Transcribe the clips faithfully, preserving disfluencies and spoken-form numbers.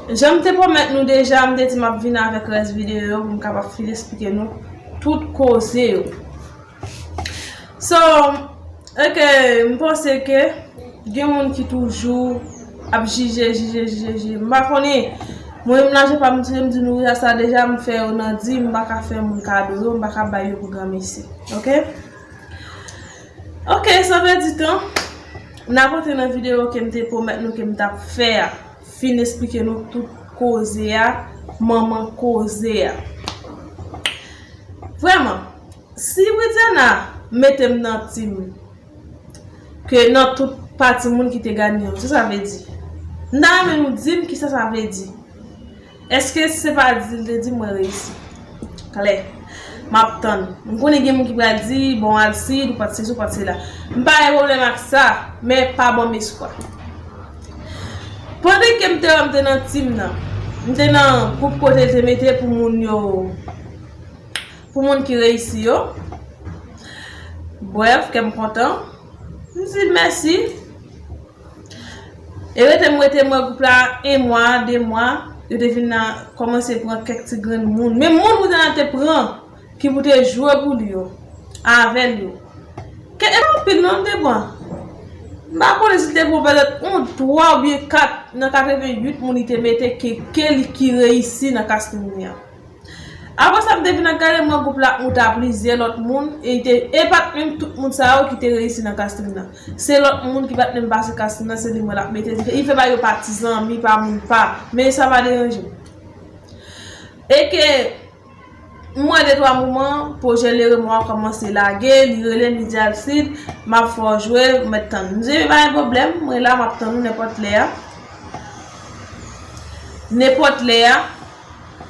Jan m te pwomèt nou deja, m te di m ap vin avèk rès videyo yo pou m kapab fin esplike nou tout koze yo. So, ok, m panse ke gen moun ki toujou ap jije, jije, jije, jije. M pa konnen, mwen menm la, jan pa m di, m di nou sa deja, m fè yo nan di, m pa ka fè moun kado yo, m pa ka bay yo pou granmesi. Ok? Ok, san pèdi tan, n ap antre nan videyo ke m te pwomèt nou ke m t ap fè a. Fin esplike nou tout koze a, manman koze a. Vrèman, si Widiana mete m nan tim, ke nan tout pati moun ki te gade yo, sa sa vle di? M ta renmen nou di m kisa sa vle di. Èske se pa di l te di mwen reyisi? Klè. M ap tann. M konnen gen moun ki pral di, bon, Alcide, ou pa t sesi, ou pa t sela. M pa gen pwoblèm ak sa, men pa ban m espwa. Pandan ke m te wè m te nan tim nan, m te nan gwoup kote l te mete pou moun yo, pou moun ki reyisi yo. Brèf, kè m kontan. M di l mèsi. E rete m rete m wè gwoup la, en mwa, de mwa, yo te vin nan kòmanse pran kèk ti grenn moun. Men moun Widiana te pran, ki pou te jwe pou li yo, avè l yo. Ke, e pa anpil non, l te pran. M pa konnen si l te pran petèt yon twa oubyen kat nan katreventuit moun li te mete ke, ke li ki reyisi nan casting li an. Apre sa, m te vin ap gade mwen gwoup la, ou ta plizyè lòt moun, e te, e pa t menm tout moun sa yo ki te reyisi nan casting nan. Se lòt moun ki pa t menm pase casting nan, se li mwen l ap mete. Li fè, li fè ba yo pa ti zanmi, pa moun pa. Men sa pa deranje m. E ke, m wè de twa moman, pwojè Leremò a kòmanse lage, li rele m, li di Alcide, m ap fè w jwe, ou mèt tann. M di, pa gen pwoblèm, mwen la, m ap tann ou nenpòt lè a. Nenpòt lè a.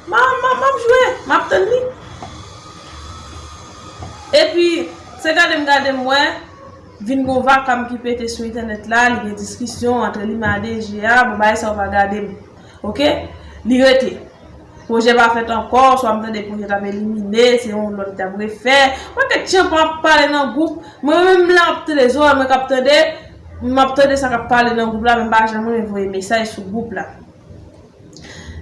M a, m a, m ap jwe, m ap tann li. Epi, se gade m gade m wè, vin gon vakam ki pete sou entènèt la, li gen diskisyon antre li menm a DG a, bon, bagay sa yo pa gade m. Ok? Li rete. Pwojè pa fèt ankò, swa m tande pwojè t ap elimine, se yon lòt ki t ap refè. Pakèt tchanpan ap pale nan gwoup, mwen menm la m ap tande zòrèy mwen k ap tande, m ap tande sa k ap pale nan gwoup la, men m pa janm renmen voye mesaj sou gwoup la.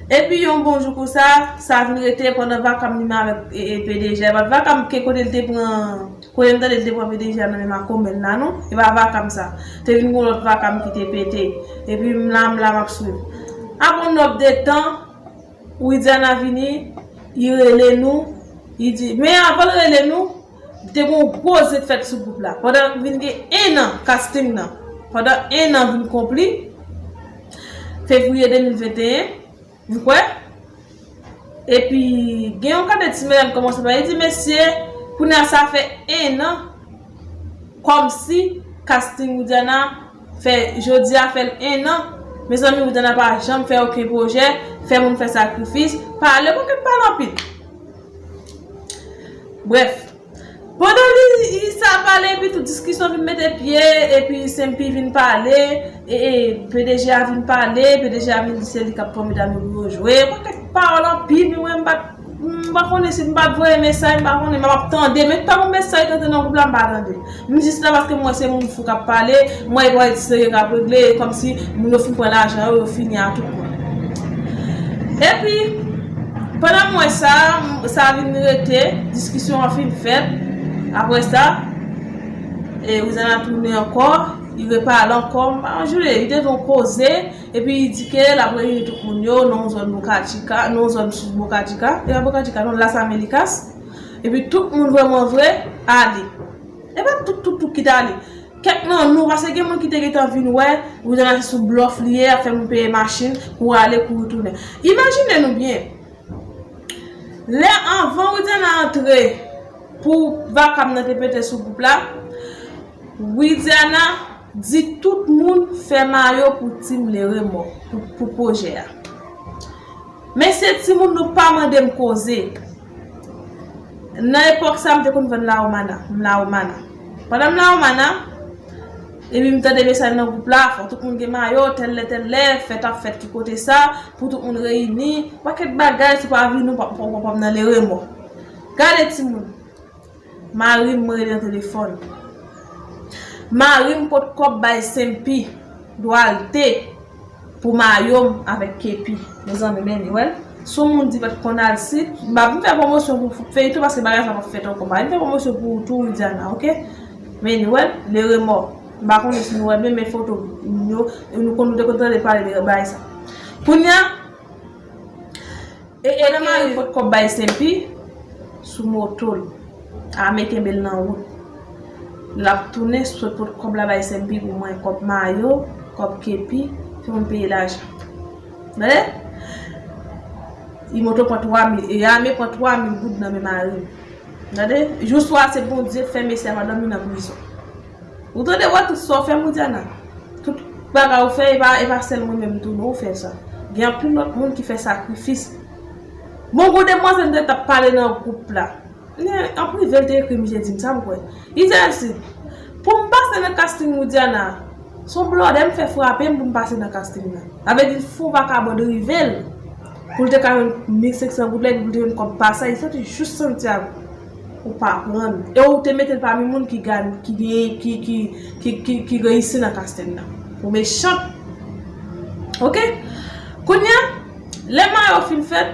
Epi yon bon jou konsa, sa vin rete pandan vakam li menm avèk, e, e, PDG a. E pa t vakam ke kote l te pran, kote m tande l te pran PDG a nan men Makomèl la, non. E pa vakam sa. Te vin gon lòt vakam ki te pete. Epi m la, m la, m ap swiv. Apre yon nòp de tan, Widiana vini, li rele nou, li di, men avan l rele nou, te gen yon gwo zen t fèt sou gwoup la. Pandan vin gen en an casting nan, pandan en an vin konpli, fevriye de mil venteyen, ou kwè? Epi, gen yon kantite ti medam kòmanse pale, li di, mesye, kounye a sa fè en an, kòmsi casting Widiana fè, jodi a fè l en an. Mezanmi, Widiana pa janm fè okenn pwojè, fè moun fè sakrifis, pale, pakèt pale anpil. Brèf, pandan li, li sa pale, epi tout diskisyon vin mete pye, epi Senpi vin pale, e, e, PDG a vin pale, PDG a vin di se li k ap pran medam yo pou yo jwe. Pakèt pawòl anpil, men mwen m pa t, m pa konnen si m pa t voye mesaj, m pa konnen, m ap tande, men tout bon mesaj k antre nan gwoup la, m pa tande. M jis la paske m wè se moun fou k ap pale, m wè e pa ti serye k ap regle, e kòmsi moun yo fin pran lajan yo, yo fini a tout pwen. Epi, pandan m wè sa, m, sa vin rete, diskisyon an fin fèt. Apre sa, e, Widiana tounen ankò, li repale ankò, m pa janm bliye, li te gen yon koze, epi li di ke l ap reyini tout moun yo nan yon zòn Boca Chica, nan yon zòn sou Boca Chica, e pa Boca Chica, non, Las Américas. Epi tout moun vrèman vre ale. E pa tout, tout, tout ki t ale. Kèk nan nou, paske gen moun ki te gentan vin wè, Widiana se sou blòf li ye, ap fè moun peye machin pou ale, pou retounen. Imajine nou byen. Lè anvan Widiana antre, pou vakam nan te pete sou gwoup la, Widiana di tout moun fè mayo pou Team Leremò, pou, pou pwojè a. Men se timoun nou pa mande m koze. Nan epòk sa, m te konn vann lawomana. M lawomana. Pandan m lawomana, epi m tande mesaj nan gwoup la, fò tout moun gen mayo, tèl lè, tèl lè, fèt ap fèt ki kote sa, pou tout moun reyini, pakèt bagay, si pa vini, w p ap, w p ap, w p ap nan Leremò. Gade timoun. Mari m rele nan telefòn. Mari m pot kòb bay Senpi, Dwalte, pou mayo m avèk kepi. Mezanmi, men li, wè l. Si yon moun di pa t konn al sit, m pa vin fè pwomosyon pou feyton paske bagay sa p ap fèt ankò. M pa vin fè pwomosyon pou ou tou, Widiana, oke? Men li, wè l, le remò. M pa konnen si nou wè byen, men foto m yo, nou konn, nou te konn tande pale de bagay sa. Kounye a, e, e, e, mari pot kòb bay Senpi sou moto l. Ame kenbe l nan wout. L ap tounen, sot pot kòb la bay Senpi pou mwen, kòb mayo, kòb kepi, fè mwen peye lajan. Tande? Li moto pran twa mil, e Ame pran twa mil goud nan men mari m. Tande? Jou swa se Bondye fè mesye a pa dòmi nan prizon. Ou tande, wè tout sa w fè, Widiana. Tout bagay ou fè, e pa, e pa sèl mwen menm tou, non, ou fè sa. Gen anpil lòt moun ki fè sakrifis. Bon, gon demwazèl m te t ap pale nan gwoup la. Li, an prive, l te ekri m, je di m sa m kwè. Li di, Elsie, pou m pase nan casting Widiana, se yon blòdè m fè frape m pou m pase nan casting nan. Sa vle di, l fè yon vakabon rive l. Pou l te ka jwenn mil senk san goud la, epi pou l te jwenn kòb pasaj, li soti jis Santiago. Ou pa konprann. E ou te mete l pami moun ki gany, ki gen, ki, ki, ki, ki, ki reyisi nan casting nan. Ou mechan. Oke? Kounye a, lè mayo fin fèt,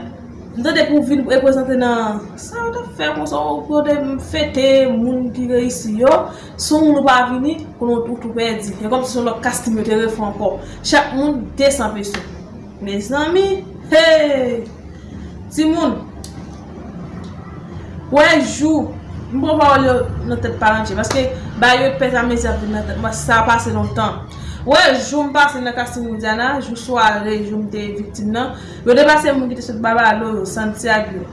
m tande pou vin reprezante nan sa yo t ap fè konsa, ou kote m fete moun ki reyisi yo, si yon moun ou pa vini, konnen ou tou pèdi. E kòmsi se yon lòt casting yo te refè ankò. Chak moun de san peso. Mezanmi, hey! Timoun, wè jou, m pran pawòl yo nan tèt pa antye, paske bagay yo pèt a mezi ap vin nan tèt mwen, sa pase lontan. Wè jou m pase nan casting Widiana, jou sware, jou m te viktim nan, yo depase moun ki te sot Babalo yo, Santiago yo.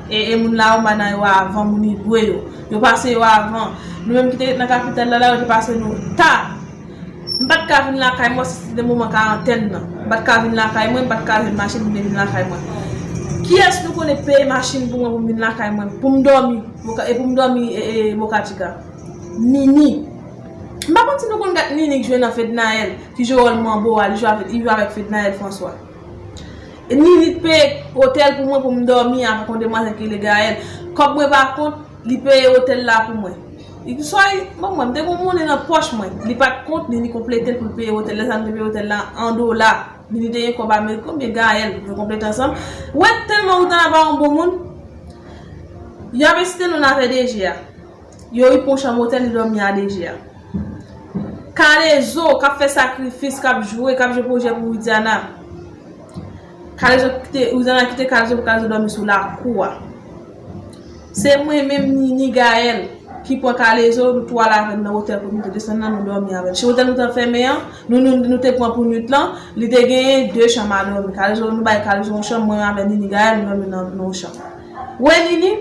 E, e moun La Romana yo avan, moun Igwe yo. Yo pase yo avan. Nou menm ki te nan kapital la, la, yo te pase nou ta. M pa t ka vin lakay mwen, se te moman karantèn nan. M pa t ka vin lakay mwen, m pa t ka jwenn machin pou m te vin lakay mwen. Kiyès nou konnen peye machin pou mwen, pou m vin lakay mwen, pou m dòmi, Boca, e pou m dòmi, e, e, Boca Chica? Nini. M pa konn si nou konn gad Nini ki jwe nan Fednaelle, ki jwe wòl Manbo a, li jwe avèk, li jwe avèk Fednaelle François. E Nini t peye otèl pou mwen, pou m dòmi avèk yon demwazèl ki rele Gaëlle. Kòb mwen pa kont, li peye otèl la pou mwen. Li swa, bon, mwen, m te gon monnen nan pòch mwen. Li pa t kont, Nini konplete l pou l peye otèl la. Lè sa m te peye otèl la an dola. Nini te gen kòb ameriken oubyen Gaëlle, nou konplete ansanm. Wè, tèlman Widiana pa yon bon moun, y ap ensite nou nan afè D G a. Yo rive yon chanm otèl, li dòmi a D G a. Kalezo, k ap fè sakrifis, k ap jwe, k ap jwe pwojè pou Widiana. Kalezo kite, Widiana kite Kalezo pou Kalezo dòmi sou lakou a. Se mwen menm, Nini, Gaëlle, ki pran Kalezo, nou tou al avè l nan otèl pou nou te desann nan, nou dòmi avè l. Se otèl nou te fèmen an, nou, nou, nou te pran pou nwit lan, li te genyen de chanm a dòmi. Kalezo, nou bay Kalezo yon chanm, mwen avè Nini, Gaëlle, nou dòmi nan, nan yon chanm. Wè Nini,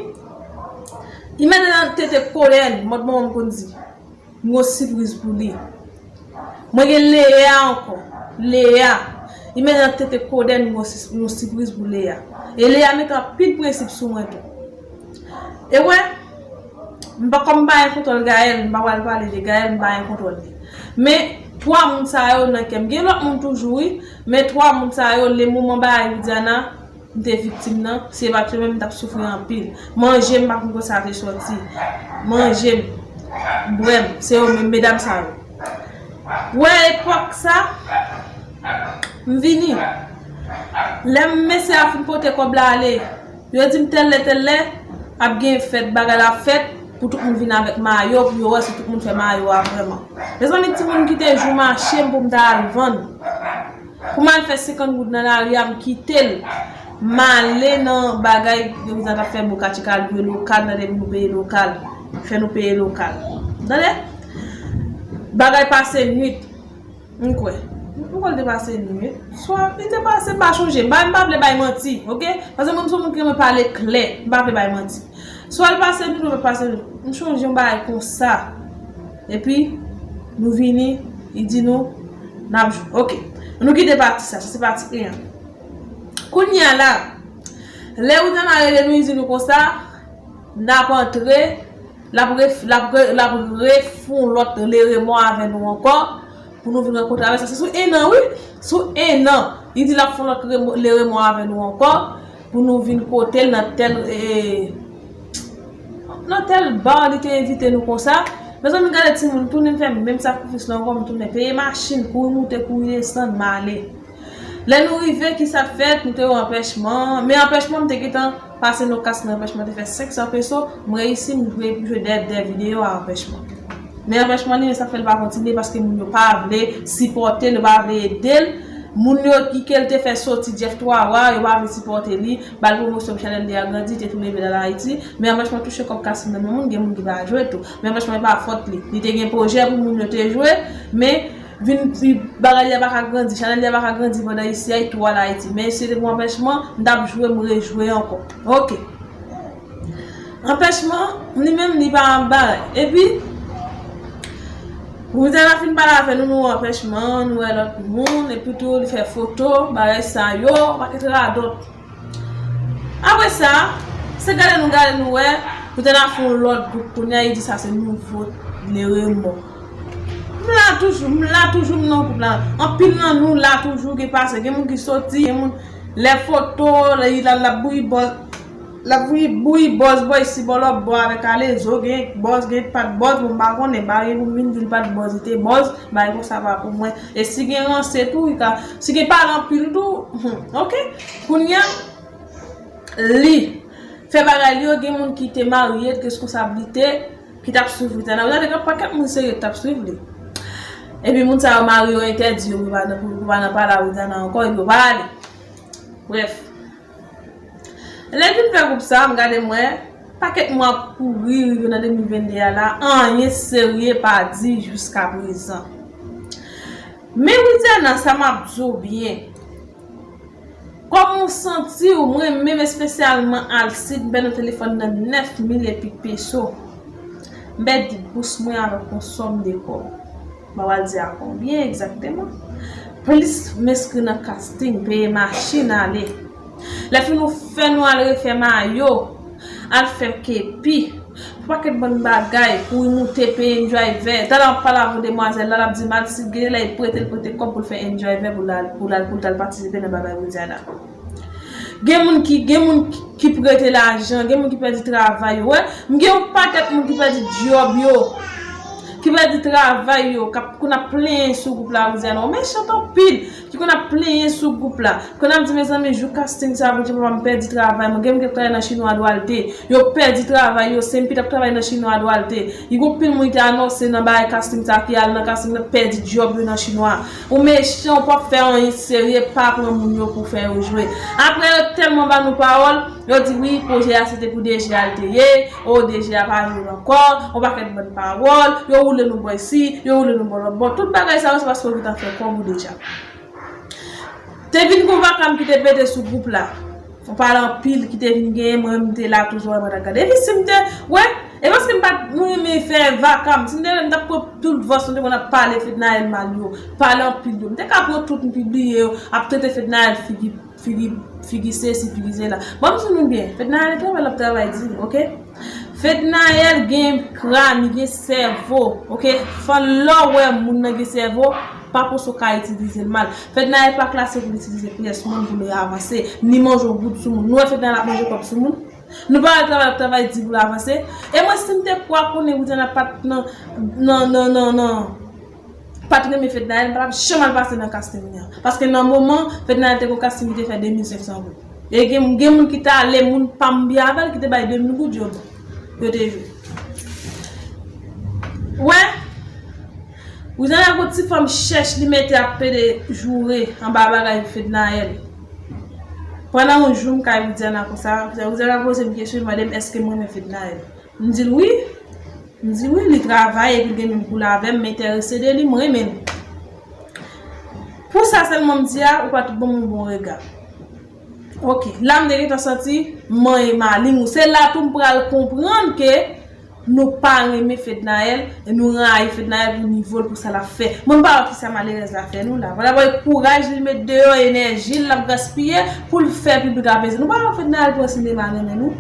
li mete nan tete kolèn, mòd manman m konn di. M gon sipriz pou li. Mwen gen Lea ankò. Lea. Li mete nan tete kolèn, m gon si-, m gon sipriz pou Lea. E Lea mete anpil prensip sou mwen tou. E wè, m pa, kòm m pa gen kontwòl Gaëlle, m pa pral pale de Gaëlle, m pa gen kontwòl li. Men, twa moun sa yo nan kè m. Gen lòt moun toujou, wi, men twa moun sa yo, le moman bagay Widiana, m te viktim nan, si se pa t yo menm, m t ap soufri anpil. Manje m, m pa konn kote sa te sòti. Manje m, bwè m, se yo menm, medam sa yo. Wè epòk sa, m vini. Lè m mesye a fin pote kòb la ale, yo di m tèl lè, tèl lè, ap gen fèt, bagay la ap fèt, pou tout moun vin avèk mayo, pou yo wè si tout moun fè mayo a vrèman. Mezanmi, timoun kite jou mache m pou m ta al vann. Pou m al fè senkant goud nan lari a, m kite l. M ale nan bagay, yo bizan t ap fè Boca Chica, al lwe lokal, tande pou nou peye lokal. Fè nou peye lokal. Tande? Bagay pase nwit. M kwè. M kwè l te pase nwit. Swa, li te pase, m pa chonje. M pa, m pa vle bay manti, oke? Paske mwen, m se yon moun ki renmen pale klè. M pa vle bay manti. Swa l pase nou, nou pa pase nou. M chonje yon bagay konsa. Epi, nou vini, li di nou, n ap jwe. Oke. Nou kite pati sa, sa se pati en an. Kounye a la, lè Widiana rele nou, li di nou konsa, n ap antre, l ap ref-, l ap re-, l ap refè yon lòt leremò avè nou ankò. Pou nou vin rankontre avè l. Sa se sou en an, wi. Sou en an. Li di l ap fè yon lòt remo-, leremò avè nou ankò. Pou nou vin kote l nan tèl, e, nan tèl ba li te envite nou konsa. Mezanmi, gade timoun, m tounen fè menm sakrifis la ankò, m tounen peye machin, kouri moute, kouri desann, m ale. Lè nou rive, ki sa k fèt? Nou te wè anpèchman. Men anpèchman, m te gentan pase nan kas nan anpèchman, te fè senk san peso. M reyisi, m jwe, jwe de, de videyo a anpèchman. Men anpèchman li, men sa fè l pa kontinye, paske moun yo pa vle sipòte l, yo pa vle ede l. Moun yo ki ke l te fè soti Jeff Twa Wa, yo pa vle sipòte li. Ba l pwomosyon, chanèl li a grandi, te tou leve dal Ayiti. Men anpèchman touche kòb kas nan men moun, gen moun ki pa jwe tou. Men anpèchman e pa fòt li. Li te gen pwojè pou moun yo te jwe, men vin, vin bagay li a pa ka grandi, chanèl li a pa ka grandi pandan isi a, li tou al Ayiti. Men si se te pou anpèchman, m t ap jwe, m rejwe ankò. Ok. Anpèchman, li menm, li pa anba. Epi, Rouzana fin pale avè nou, nou wè anpèchman, nou wè lòt moun, epi tou li fè foto, bagay sa yo, pakèt radòt. Apre sa, se gade nou gade nou wè, nou te nan fè yon lòt gwoup kounye a, li di sa se nouvo Leremò. M la toujou, m la toujou, m nan gwoup la. Anpil nan nou la toujou, gen pase, gen moun ki soti, gen moun lè foto, lè li la, l ap bouyi bòz, l ap bouyi, bouyi bòz bò isi bò lòt bò avèk alezo, gen bòz, gen pa t bòz, bon, m pa konnen, m pa gen pou m vin di l pa t bòz, li te bòz, bagay konsa pa pou mwen. E si gen ranse tou, li ka, si gen pale anpil tou, hmm, ok. Kounye a, li fè bagay li yo, gen moun ki te marye, t gen responsablite, ki t ap swiv Widiana. Ou tande gen pakèt moun serye ki t ap swiv li. Epi moun sa yo mari yo entèdi yo pou pa nan, pou, pou pa nan pale a Widiana ankò, epi yo pa ale. Brèf. Lè l fin fè gwoup sa, m gade m wè, pakèt mwa kouri, rive nan de mil venn de a la, anyen serye pa di jiska prezan. Men Widiana, sa m ap di w byen. Kòman w santi w? Mwen menm espesyalman Alcide, m pèdi nan telefòn nan nèf mil epi peso. M pèdi bous mwen avèk yon sòm de kòb. M pa pral di a konbyen egzakteman. Plis m enskri nan casting, peye machin ale. Lè fini w fè nou al refè mayo, al fè kepi, pou pakèt bann bagay, kouri moute peye yon drivè. Talè m ap pale avè yon demwazèl la, l ap di m Alcide, gen lè l prete, l prete kòb pou l fè yon drivè pou l al, pou l al, pou l t al patisipe nan bagay Widiana. Gen moun ki, gen moun ki, ki prete lajan, gen moun ki pèdi travay yo. Wè, m gen yon pakèt moun ki pèdi djòb yo, ki pèdi travay yo, k ap konn ap plenyen sou gwoup la Widiana. Yo mechan anpil. Ki konn ap plenyen sou gwoup la. Konn ap di, mezanmi, jou casting sa, Bondye papa m pèdi travay mwen. Gen moun ki ap travay nan Chinwa Duarte. Yo pèdi travay yo, Sempit ap travay nan Chinwa Duarte. Li gon pil moun ki te anonse nan bagay casting sa, ki al nan casting nan, pèdi djòb yo nan Chinwa. Ou mechan, ou p ap fè anyen serye, pa pran moun yo pou fè yo jwe. Apre yo tèlman ba nou pawòl, yo di wi, pwojè a se te pou D G a l te ye, o D G a pa jwe l ankò, yon pakèt bann pawòl, yo woule nou bò isi, yo woule nou bò lòt bò. Tout bagay sa yo se paske yo gentan fè kòb ou deja. Te vin gon vakam ki te pete sou gwoup la. Ou pale anpil ki te vin genyen, mwen menm m te la toujou, mwen t ap gade. Epi si m te, wè, e paske m pa t, mwen renmen fè vakam. Si m te, m t ap pran tout vòs, m te konn ap pale Fednaelle mal yo, pale anpil yo. M te ka pran tout, m pibliye yo, ap trete Fednaelle figi, figi, figi sesi, figi sela. Bon, m di nou byen, Fednaelle travay, l ap travay di, ok? Fednaelle gen kran, li gen sèvo, ok? Fò lè w wè moun nan gen sèvo, pa panse w ka itilize l mal. Fednaelle pa klase pou l itilize pyès moun pou l avanse, ni manje yon goud sou moun. Nou wè Fednaelle ap manje kòb sou moun? Nou pa wè travay l ap travay di pou l avanse? E mwen, si m te kwa konnen Widiana pa t nan, nan, nan, nan, nan, pa t renmen Fednaelle, m pa t ap janm al pase nan casting li an. Paske nan moman, Fednaelle te gon casting ki te fè de mil senk san goud. E gen, gen moun ki t ale, moun pa m byen avè l, ki te bay de mil goud yo ban. Yo te jwe. Wè, Widiana gon ti fanm chèch li mete ap pede joure anba bagay Fednaelle. Pandan yon jou, m kay Widiana konsa, Widiana poze m kesyon, li mande m èske m renmen Fednaelle. M di l wi. M di wi, li travay epi l gen menm koulè avè m, m enterese de li, m renmen l. Pou sa sèlman m di a, ou pa t ban m yon bon rega. Ok, la m te gentan santi manyen maleng ou. Se la tou m pral konprann ke nou pa renmen Fednaelle, e nou rayi Fednaelle pou nivo l, pou sa l ap fè. Mwen m pa wè kisa malerèz la fè nou la. Vwala, wè kouraj li met deyò, enèji l l ap gaspiye pou l fè piblik la plezi. Nou pa wè Fednaelle pran sinema nan men nou?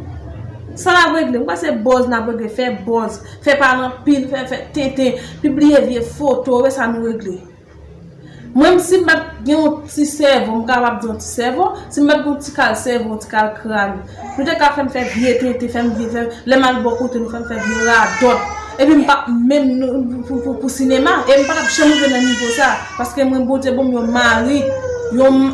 Sa n ap regle, m kwè se buzz n ap regle, fè buzz, fè pale anpil, fè, fè tenten, pibliye vye foto, e sa nou regle. Mwen, si m pa t gen yon ti sèvo, m kapab di yon ti sèvo, si m pa t gen yon ti kal sèvo, yon ti kal kran, nou te ka fè m fè vye tenten, fè m vye, fè, lè m al bò kote nou, fè m fè vye radòt. Epi m p ap menm pou, pou, pou sinema, e m pa t ap janm rive nan nivo sa, paske mwen, Bondye ban m yon mari, yon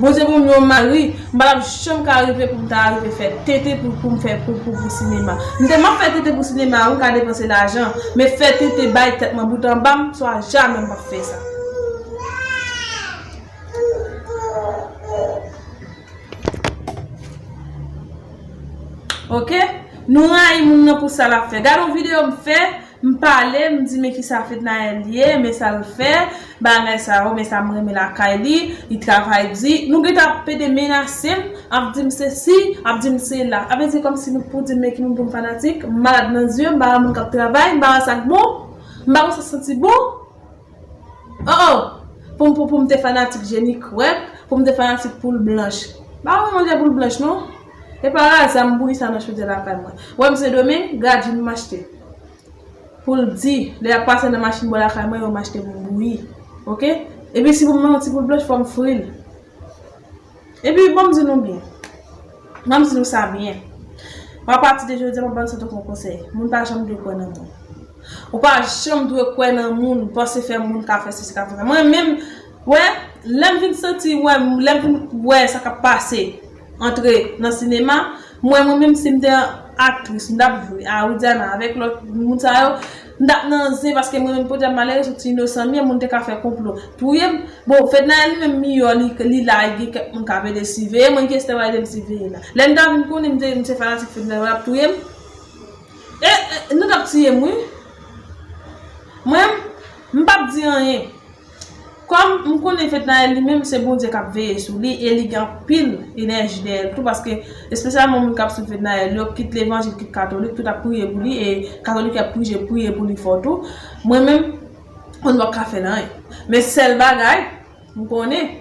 Bondye ban m yon mari, m pa t ap janm ka rive pou m ta rive fè tenten pou, pou m fè pou, pou, pou sinema. M te m ap fè tenten pou sinema, wi, m ka depanse lajan, men fè tenten bay tèt mwen bout anba m, swa jamè m p ap fè sa. Oke? Nou rayi moun nan pou sa l ap fè. Gade yon videyo m fè, m pale, m di men kisa Fednaelle ye, men sa l fè, bagay sa yo, men sa m renmen lakay li, li travay di. Nou gentan ap pede menase m, ap di m sesi, ap di m sela. Sa vle di kòmsi nou pou di m men ki moun pou m fanatik, m malad nan zye, m pa wè moun k ap travay, m pa wè sa k bon, m pa wè sa santi bon. Oh, oh! Pou m, pou, pou m te fanatik Jenny Craig, pou m te fanatik poul blanch. M pa renmen manje poul blanch, non. E pa aza m bouyi sa nan chodyè lakay mwen. Wè m Sendomeng, gad jan m achte. Pou l di, lè y ap pase nan machin bò lakay mwen, yo m achte pou m bouyi. Oke? Epi si pou m nan yon ti poul blanch, fò m fri l. Epi, ban m di nou byen. Ban m di nou sa byen. Mwen, apati de jodi a, mwen ban nou sa tankou yon konsèy. Moun pa janm dwe kwè nan moun. Ou pa janm dwe kwè nan moun, panse fè moun ka fè sesi, ka fè sa. Mwen menm, wè, lè m vin santi, wè, lè m vin wè sa k ap pase, antre nan sinema, mwen, mwen menm, si m te aktris, m t ap jwe a Widiana avèk lòt moun sa yo, m t ap nan zen, paske mwen menm, podyab malere, sou ti inosan m ye, moun te ka fè konplo touye m. Bon, Fednaelle li menm miyò, li, li la, li gen kèk moun k ap ede siveye, mwen ki Esther pa ede m siveye la. Lè m ta vin konnen m te, m se fanatik Fednaelle, yo t ap touye m. E, e, nou t ap tiye m, wi. Mwen, m p ap di anyen. Kòm m konnen Fednaelle li menm, se Bondye k ap veye sou li, e li gen anpil enèji dèyè l tou, paske, espesyalman moun k ap swiv Fednaelle yo, kit levanjil, kit katolik, tout ap priye pou li, e katolik yo ap priye, priye pou li fò tou. Mwen menm, mwen p ap ka fè l anyen. Men sèl bagay, m konnen,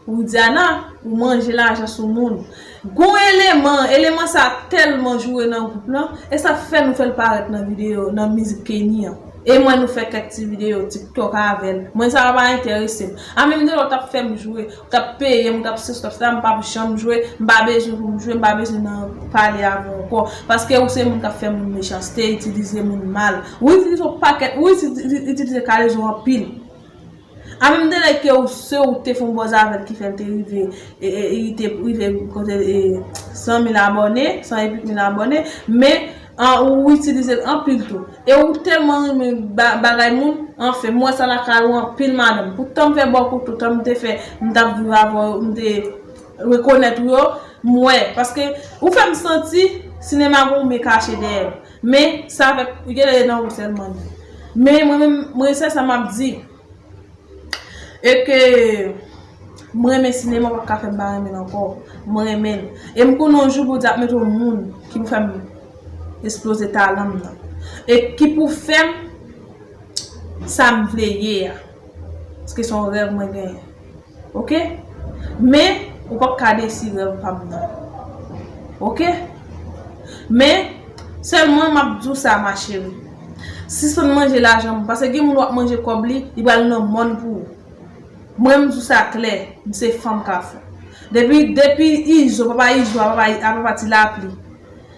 Widiana, ou manje lajan sou moun. Gon eleman, eleman sa tèlman joure nan gwoup lan, e sa fè nou fè l parèt nan videyo, nan mizik Kenny an. E mwen nou fè kèk ti videyo TikTok avè l. Mwen sa pa enterese m. A menm de lè w t ap fè m jwe, w t ap peye m, w t ap sesi, w t ap sela, m p ap janm jwe, m pa bezwen pou m jwe, m pa bezwen nan pale avè w ankò. Paske ou se moun k ap fè moun mechanste, itilize moun mal. Ou itilize yon pakèt, ou itilize, itilize K deux O anpil. A menm de lè ke ou se ou te fè yon buzz avè l ki fè l te rive, e, e, e, li te rive kote, e, san mil abòne, san e pik mil abòne, men, an, ou itilize l anpil tou. E ou tèlman renmen ba-, bagay moun, anfen, m wè sa lakay ou anpil, madanm. Pou tan m fè bò kote w, tan m te fè, m t ap viv avè w, m te rekonèt ou yo, m wè. Paske ou fè m santi sinema gon men kache dèyè l. Men, sa fèt, li genlè nan ou sèlman li. Men, mwen menm, mwen, se sa m ap di. E ke m renmen sinema, w p ap ka fè m pa renmen l ankò. M renmen l. E m konnen yon jou Bondye ap mete yon moun ki pou fè m esploze talan m nan. E ki pou fè m sa m vle ye a. Paske se yon rèv mwen genyen. Oke? Men, ou p ap ka desi rèv pa m nan. Oke? Men, sèlman m ap di w sa, ma chérie. Sispann manje lajan moun. Paske gen moun w ap manje kòb li, li pral nan mòn pou ou. Mwen, m di w sa klè, m se fanm Kafou. Depi, depi Izo, papa Izo, a papa, a papa Ti Lapli.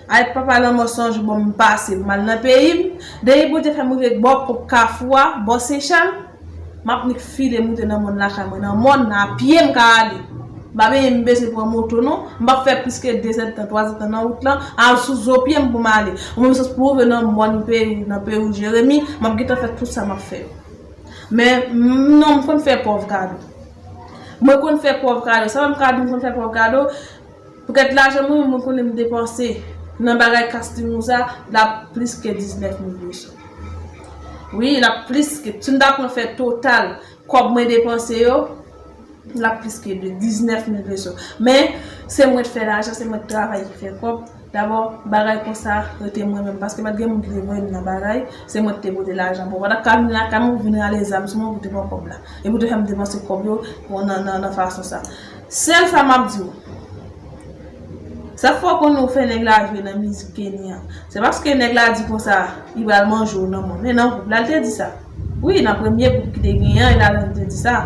Ay, papa lanmò, se yon jou bon m pase pou m al nan peyi m. Depi Bondye fè m rive bò kòb Kafou a, bò Sechal, m ap nik file moute nan mòn lakay mwen. Nan mòn nan, a pye m ka ale. M pa bezwen, m bezwen pran moto, non. M p ap fè plis ke de zèdtan, twa zèdtan nan wout lan, al sou zo pye m pou m ale. Ou menm sòs pou rive nan mòn peyi, nan peyi Jeremi, m ap gentan fè tout sa m ap fè yo. Men, m, non, m konn fè pòv kado. Mwen konn fè pòv kado. Sa fè m ka di m konn fè pòv kado. Poukèt lajan mwen, mwen konnen m depanse nan bagay casting ou sa, l ap plis ke diznèf mil peso. Wi, l ap plis ke, si m ta pran fè total kòb mwen depanse yo, l ap plis ke de diznèf mil peso. Men, se mwen k fè lajan, se mwen k travay ki fè kòb. Dabò, bagay konsa, rete mwen menm, paske pa t gen moun ki te voye m nan bagay, se mwen ki te pote lajan. Bon, w pa t ap ka vin lakay mwen pou vin rale zam sou mwen pou te pran kòb la. E pou te fè m depanse kòb yo, bon, nan, nan, nan fason sa. Sèl sa m ap di w. Sa fè w konnen w fè nèg la jwe nan mizik Kenny an. Se paske nèg la di konsa, li pral manje w nan mòn. Men nan gwoup la, li te di sa. Wi, nan premye gwoup ki te genyen an, e ladan li te di sa.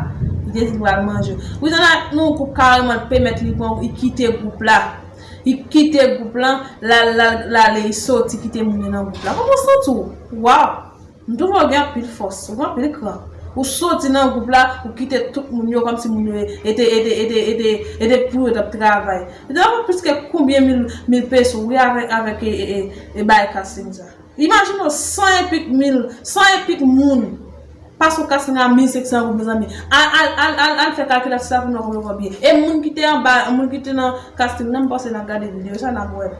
Li te di li pral manje w. Wi, nan, nan yon gwoup kareman, l pèmèt li pran, li kite gwoup la. Li kite gwoup lan, l al, l al, l ale, li soti, kite moun yo nan gwoup la. Kòman w santi w? Waw! M twouve w gen anpil fòs, ou gen anpil kran. Ou soti nan gwoup la, ou kite tout moun yo kòmsi moun yo e te e te e te e te e te pou yo t ap travay. E te anplis ke konbyen mil mil peso wi avèk avèk e e e, e bay casting sa. Imajine w san epik mil, san epik moun. Pase w casting a mil senk san goud mezanmi. Al al al al al fè kalkilasyon sa pou nou wè konbyen kòb ye. E moun ki te anba, moun ki te nan casting nan, m panse n ap gade videyo sa n ap wè.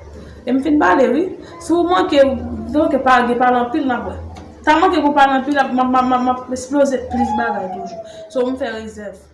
E m fin pale wi. Si w manke, donk pa gen pale anpil n ap wè. Ta manke pou pale anpil, m ap m ap m ap m ap eksploze plis bagay toujou. So m fè rezèv.